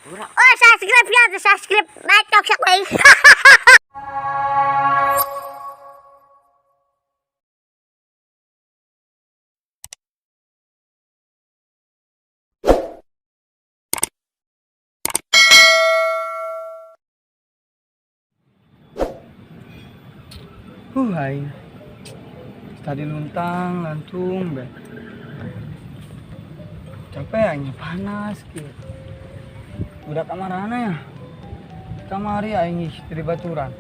Oh, subscribe ya, subscribe. Batok sa ko. Aing. Tadi luntang, lantung, be. Capek aing panas gitu. Udah kamarana ya? Kamari aing ih dari baturan.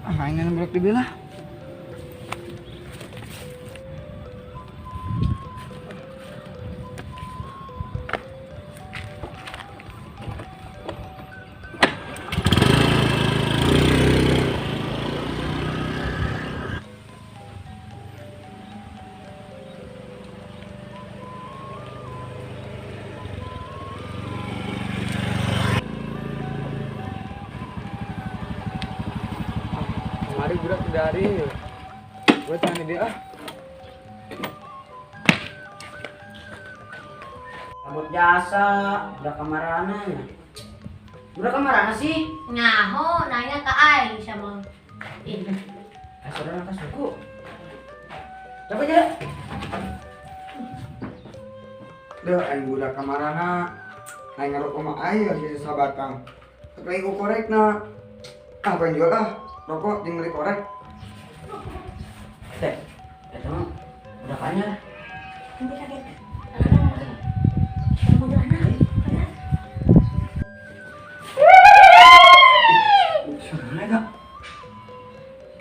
Ah, aing nang dibelah. Kamari budak dari. Gue tanya dia ah. Rambut jasa, udah kamarana. Udah kamarana sih? Nyaho, nanya ke aing sama. Ih, Saudara ka suku. Coba aja. Deh, aing budak kamarana. Aing ngarokok mah aing ya si sabatang. Tapi aing korekna. Ah, pengen jual ah. Rokok jeung beli korek. Teh, eta mah udah kanya. Nanti kaget. Kuntilanak. Suaranya gak?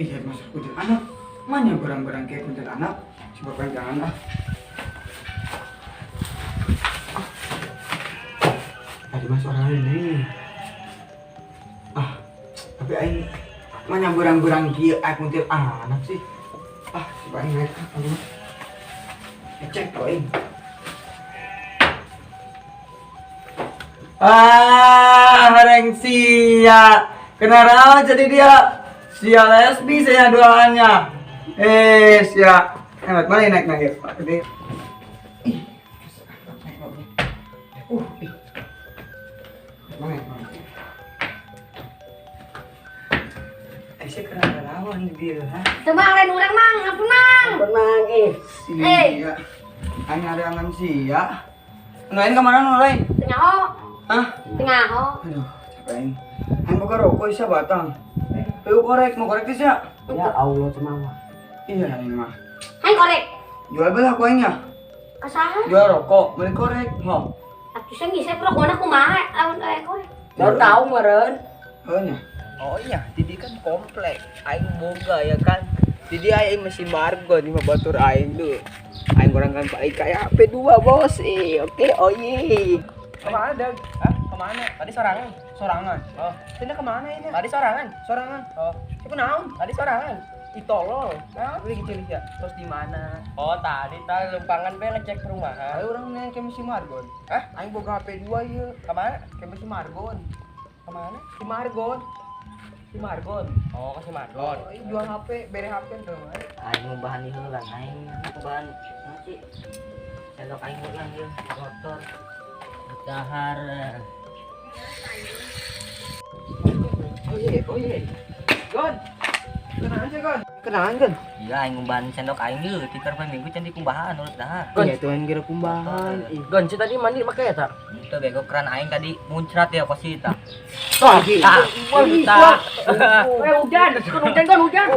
Iya, masa kuntilanak. Mana barang-barang kayak kuntilanak? Coba panjangan ah. Tadi mas orang ini. Ah, tapi aing mana barang-barang kieu aing kuntilanak sih. Ah, coba aing naik ah, aduh. Cek aing. Ah, hareng sia. Kenapa jadi dia? Sia lesbi saya duaannya. Eh, sia. Enak mana naik naik Pak Gede. Ih. Ih. Mana mana. Eh, saya kena lawan dia, ha? Teu mang lain urang mang, ampun mang. Tenang eh. Sia. Aing ngareangan sia. Nu lain ka mana nu lain? Teu nyaho. Hah? Teu nyaho. Aduh, capek aing. Aing boga rokok isa batang. Ayo korek, mau korek sia? Ya Allah cuma. Iya, aing mah. Aing korek. Jual belah ku aingnya. Kasaha? Jual rokok, beli korek, ho. Atuh sia ngisep rokona kumaha lamun aya korek. Baru tahu meureun. Heuh nya. Oh iya, Didi kan komplek. Aing boga ya kan. Didi aing masih margo di mah batur aing tuh. Aing orang kan paling kayak HP 2 bos. Oke, oh iya. Kemana, Dag? Hah? Kemana? Tadi sorangan. Sorangan? Oh. Pindah kemana ini? Tadi sorangan. Sorangan? Oh. Siapa naon? Tadi sorangan. Ih, tolol. Nah, beli kecil ya. Terus di mana? Oh, tadi tadi lumpangan be ngecek perumahan. Ayo orang nanya ke si Margon. Hah? Aing boga HP 2 ieu. Kemana? Ke si Margon. Kemana? Si Margon. Si Margon. Oh, ke si Margon. Oh, iya, jual HP, bere HP tuh. Aing ngumbahan heula, aing ngumbahan naon sih? Sendok aing ulang ieu kotor. Dahar. Oh iya, oh iya. Gon. Kenalan sih, Gon. Kenalan, Gon. Iya, aing ngumbahan sendok aing ieu tikar poe minggu can dikumbahan urut dahar. Gon, itu aing kira kumbahan. Gon, si tadi mandi make eta? Itu bego keran aing tadi muncrat ya pasti eta. Tah, tah. Eh, hujan, kan hujan, kan hujan.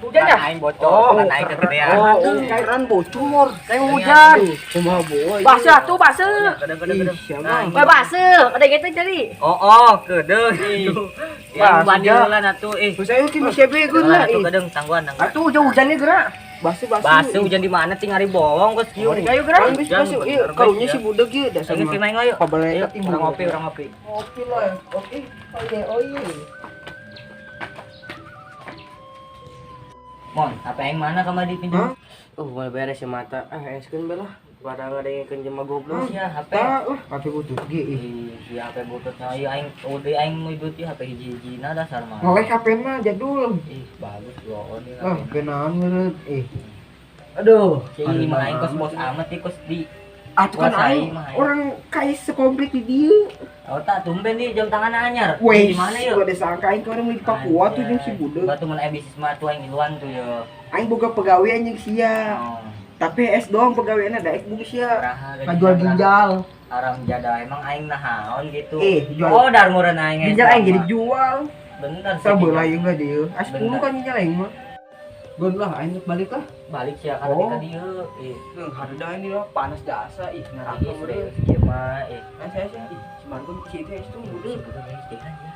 Hujan ya? Aing bocor, keran aing kegedean. Oh, keran bocor. Kayak hujan. Kumaha boy. Basah tuh, basah. Kadang-kadang. Weh baseuh, ada gitu jadi. Oh, kedeung. Ya, ngumbahan heula atuh ih. Terus ayo ke CB Gon lah. Atuh kedeung tangguhan tangguhan. Atuh hujan hujannya gerak. Basah basah. Baseuh hujan di mana ting ari bowong geus kieu. Ayo gerak. Geus basah. Ieu karunya si budak ieu dasar. Ayo main ayo. Pabaleta Urang ngopi, urang ngopi. Ngopi lah. Oke. Oh iya, oh iya. Mon, HP aing mana kamari dipinjam? Oh, mulai beres ya mata. Ah, eskeun bae lah. Pada ngadengekeun jelema goblok. Sia HP. HP butut ge. Ih, si HP bututnya ieu aing udah aing nu duit HP hiji-hijina dasar mah. Ngoleh HP-na jadul. Ih, bagus doon ieu. Lah, HP naon meureun. Ih. Aduh, Si ini mah aing kos bos amat ieu kos di Atuh kan Puasa aing aing mah, aing. orang kaya sekomplek di dieu. Oh tak tumben nih jam tangan anyar. Weh, Di mana yuk? gua disangka aing ke orang di Papua tuh jeung si budak. Batu mun aya bisnis mah tuh aing ngiluan tuh yo. Aing boga pegawean jeung sia. Oh, Tapi es doang pegaweanna daek boga sia. Raha gaji Ngajual berapa? ginjal. Haram jadah emang aing nahaon gitu. Jual. Oh, darmuran aing. Ginjal aing jadi jual. Bener sih. Sabelah aing lah dieu. Ah 10 Bener. kan ginjal aing mah. Gon lah aing balik lah. Balik sih karena Oh. oh. dieu. Ih, Heuh, hareuda ini lah panas jasa ih neraka ih, meureun. serius kieu mah. Ih, Kan saya sih ih si Margon si itu es tuh si budak. budak geus jalan ya.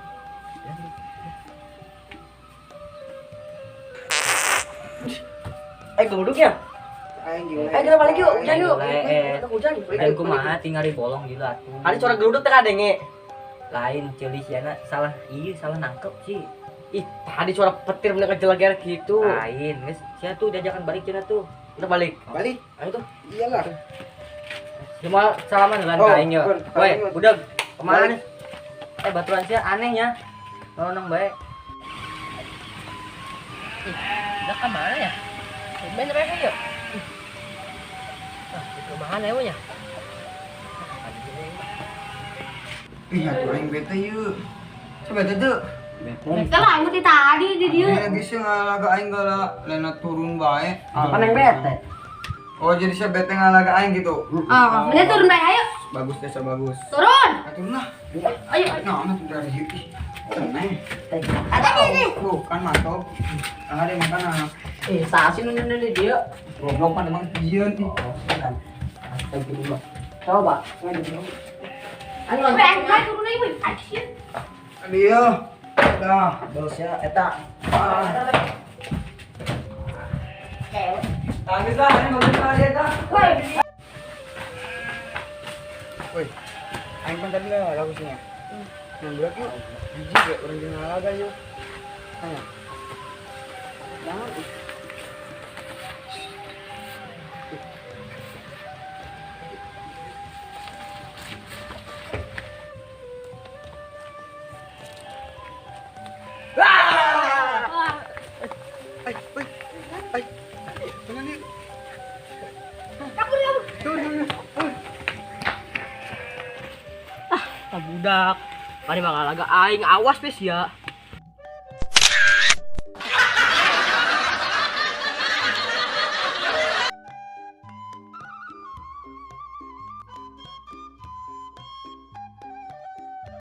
Eh, geluduk ya? Aing gimana? Eh, kita balik yuk, hujan yuk. Eh, Hujan. Dan kumaha tinggal di bolong gila atuh. Ada suara geluduk teh kadenge. Lain ceuli siana salah iya salah nangkep sih. Ih, tadi suara petir bener ngejeleger gitu. Lain, geus sia tuh diajakan balik cenah tuh. Udah balik. Balik. Ayo tuh. Iyalah. Cuma salaman dengan Oh, ka aing yo. gon, Woi, gon. budak kemana Balik. nih? Eh baturan sia anehnya. Nonong bae. Udah kemana ya? Tumben mereka yuk. Ih. Ah, di perumahan ya, ya. Ih, atuh aing bete yeuh. Coba bete teu. Bete lah aing mah ti tadi di dieu. Ini bisa ngalaga aing gala lena turun bae. Kan yang bete. Oh, jadi saya bete ngalaga aing gitu. Oh, mending turun bae ayo. Bagus deh, bagus. Turun. Atuh lah. Ayo. ayo. Nah, nah dari ih. Tenang. Ada ini. Tuh, kan mantap. Ah, ada makanan. Eh, sasin nu di dieu. Goblok mah emang sieun ih. Coba. Ayo Weh, aing bae turun aja, weh. Asyik. Dia. Dah. Bos ya, eta. Tangis lah, ini bagus lah dia dah. Weh, Woi. Aing pan tadi lah bagusnya. Yang budak yuk. Jijik ya orang jeung ngalaga yuk. Tanya. Jangan. Ih. Ay, ay, ay. Jangan nih. kabur kabur. Tuh, tuh, tuh. Ah, budak. Mari mangalaga aing awas wis ya.